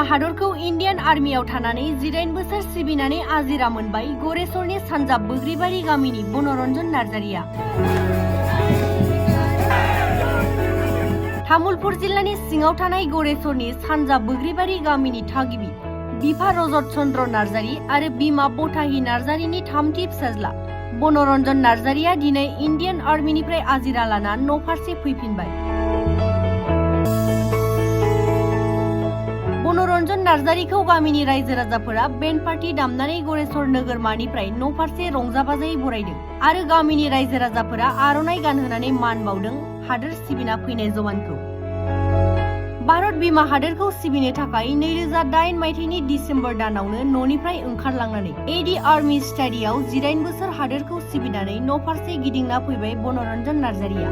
बिमा हादरखौ इन्डियान आर्मियाव थानानै 18 बोसोर सिबिनानै आजिरा मोनबाय गरेस्वरनि सानजा बोग्रिबारि गामिनि बनरन्जन नार्जारिया। तामुलपुर जिल्लानि सिङाव थानाय गरेस्वरनि सानजा बोग्रिबारि गामिनि थागिबि बिफा रजत चन्द्र नार्जारि आरो बिमा बथाहि नार्जारिनि थामथि फिसाज्ला बनरन्जन नार्जारिया दिनै इन्डियान आर्मिनिफ्राय आजिरा लाना न'फारसे फैफिनबाय। बनरन्जन नार्जारिखौ गामिनि रायजो राजाफोरा बेन्ड पार्टी दामनानै गरेस्वर नोगोरमानिफ्राय न'फारसे रंजा बाजायै बरायदों आरो गामिनि रायजो राजाफोरा आर'नाइ गानहोनानै मान बावदों हादोर सिबिना फैनाय जवानखौ। भारत बिमा हादोरखौ सिबिनो थाखाय 2008 मायथाइनि डिसेम्बर दानावनो न'निफ्राय ओंखारलांनानै एडि आर्मी स्टाडियाव 18 बोसोर हादोरखौ सिबिनानै न'फारसे गिदिंना फैबाय बनरन्जन नार्जारिया।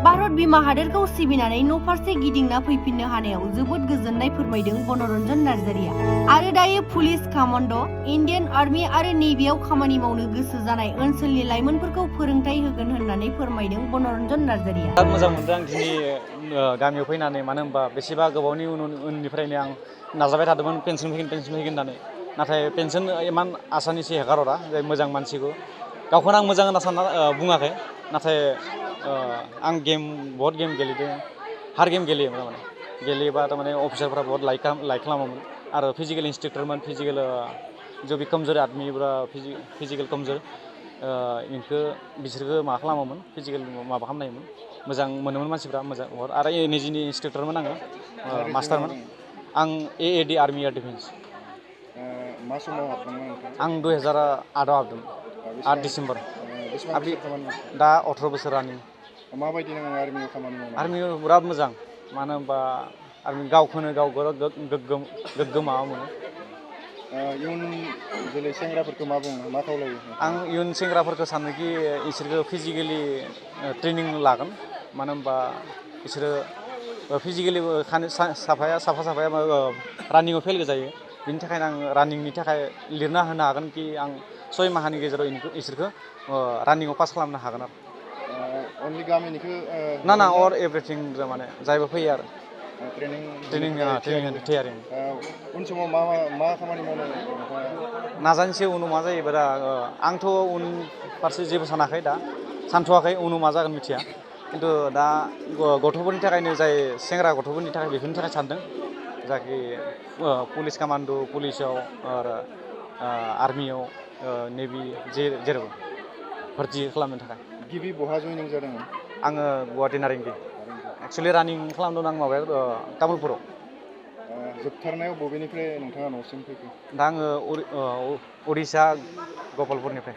भारत बिमा हादोरखौ सिबिनानै न'फारसे गिदिंना फैफिननो हानायाव जोबोद गोजोननाय फोरमायदों बनरन्जन नार्जारिया आरो दायो पुलिस कमान्ड, इन्डियान आर्मी आरो नेभियाव खामानि मावनो गोसो जानाय ओनसोलनि लाइमोनफोरखौ फोरोंथाय होगोन होननानै फोरमायदों बनरन्जन नार्जारिया। बिराद मोजां मोनदों आं दिनै गामियाव फैनानै, मानो होनबा बेसेबा गोबावनि उननिफ्रायनो आं नाजाबाय थादोंमोन पेन्सन फैगोन होननानै, नाथाय पेन्सन इमान आसानिसो हेगारहरा मोजां मानसिखौ। गावखौनो आं मोजां होनना सानना बुङाखै, नाथाय आं बहुत गेम गेलेदों, हार गेम गेलेयोमोन माने गेलेयोबा थारमाने अफिसारफ्रा बहुत लाइक खालामोमोन आरो फिजिकेल इन्सट्राक्टरमोन, फिजिकेल जो भी कमजोर आदमी बा फिजिकेल कमजोर इनखो बिसोरखो माबा खालामोमोन, फिजिकेल माबा खालामनायमोन, मोजां मोनोमोन मानसिफ्रा मोजां आरो निजिनि इन्सट्राक्टरमोन आङो, मास्टारमोन। आं एडि आर्मि एयार डिफेन्स। मा समाव हाबदोंमोन? आं 2008 आव हाबदोंमोन, 8 डिसेम्बर। दा 18 बोसोर रानिं। माबायदि नाङो आर्मियाव खामानि मावनो? आर्मियाव बिराद मोजां, मानो होनबा आर्मि गावखौनो गाव गोग्गो माबा मोनो। इयुन जोलै सेंग्राफोरखौ मा बुङो, मा खावलायो? आं इयुन सेंग्राफोरखौ सानोखि इसोरखौ फिजिकेलि ट्रेनिं लागोन, मानो होनबा बिसोरो फिजिकेलि साफाया रानिंआव फेल जायो। बिनि थाखायनो आं रानिंनि थाखाय लिरना होनो हागोन कि आं 6 माहानि गेजेराव इसोरखौ रानिंआव पास खालामनो हागोन आरो। अनलि गामिनिखौ ना अर एभ्रिथिं माने जायबो फैयो आरो ट्रेनिं थियारि। उन समाव मा खामानि मावनो नाजानोसै, उनाव मा जायो बारा आंथ' उन फारसे जेबो सानाखै, दा सानथ'वाखै, उनाव मा जागोन मिथिया। खिन्थु दा गथ'फोरनि थाखायनो, जाय सेंग्रा गथ'फोरनि थाखाय बेफोरनि थाखाय सानदों जाखि पुलिस कमान्ड, पुलिसाव आरो आर्मियाव, नेभि जेरावबो भर्ति खालामनो थाखाय। गिबि बहा जइनिं जादोंमोन? आङो गुवाहाटि नारेंगि। एक्सुवेलि रानिं खालामदों आं माबायाव तामुलपुराव। जोबथारनायाव बबेनिफ्राय नोंथाङा न'सिम फैखो? दा आङो उरिसा गपालपुरनिफ्राय।